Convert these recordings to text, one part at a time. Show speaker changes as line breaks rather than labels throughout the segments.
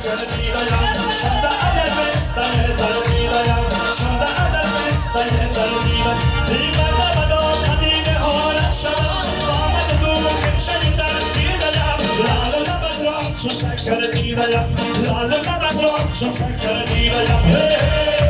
شکر دیدیم شده اگر بستن در دیدیم شده اگر بستن در دیدیم دیوانه بدا قدیم حالت شدم آمد تو خنشنی در دیدیم لال لبت را چو شکر دیدیم لال لبت را چو شکر دیدیم.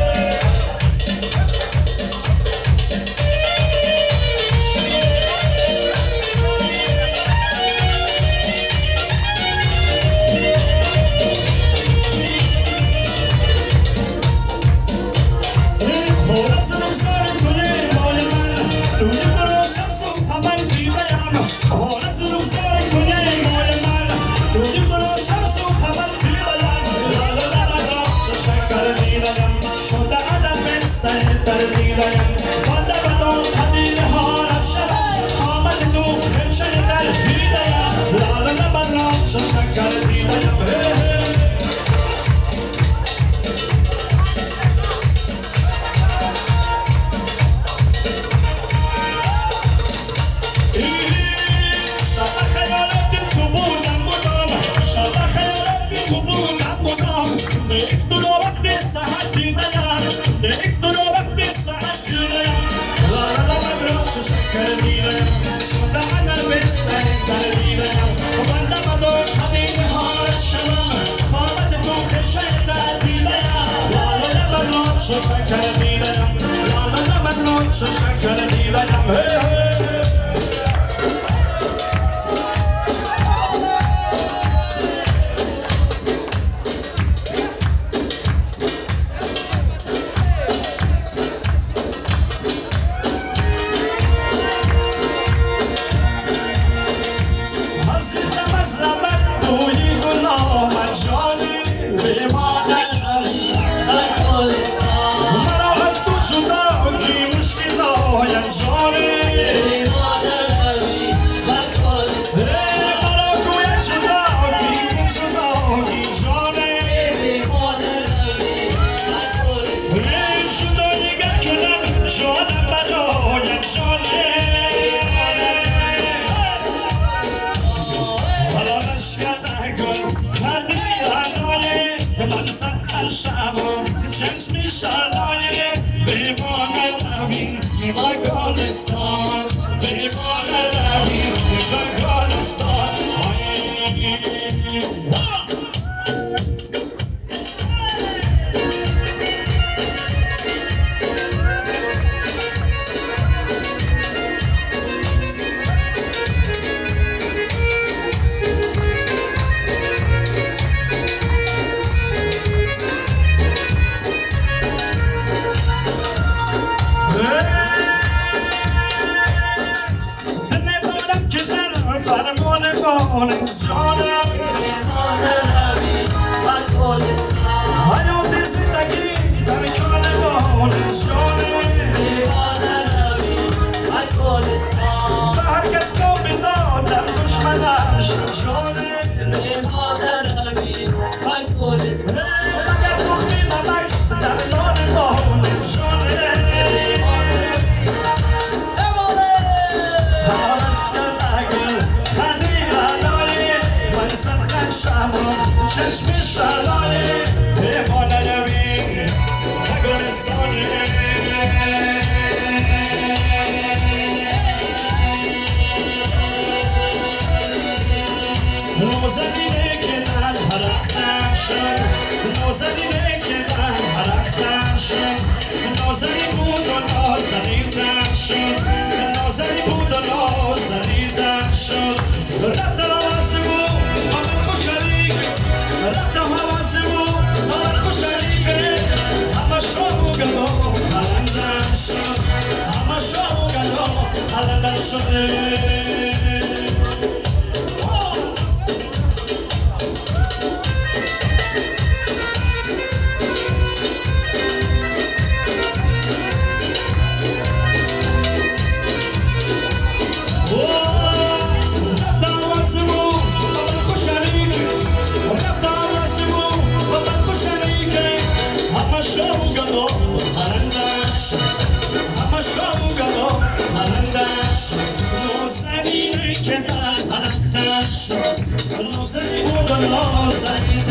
نازنین بود و نازنین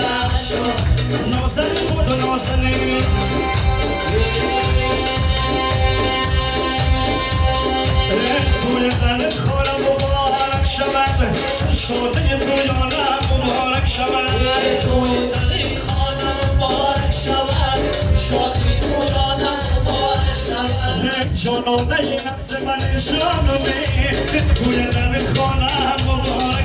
شد.
نازنین توی در خانه مبارک شود شادی تویانه مبارک شود
توی در خانه مبارک شود شادی تویانه مبارک شود
جانانه نفس من جانانه توی در خانه مبارک.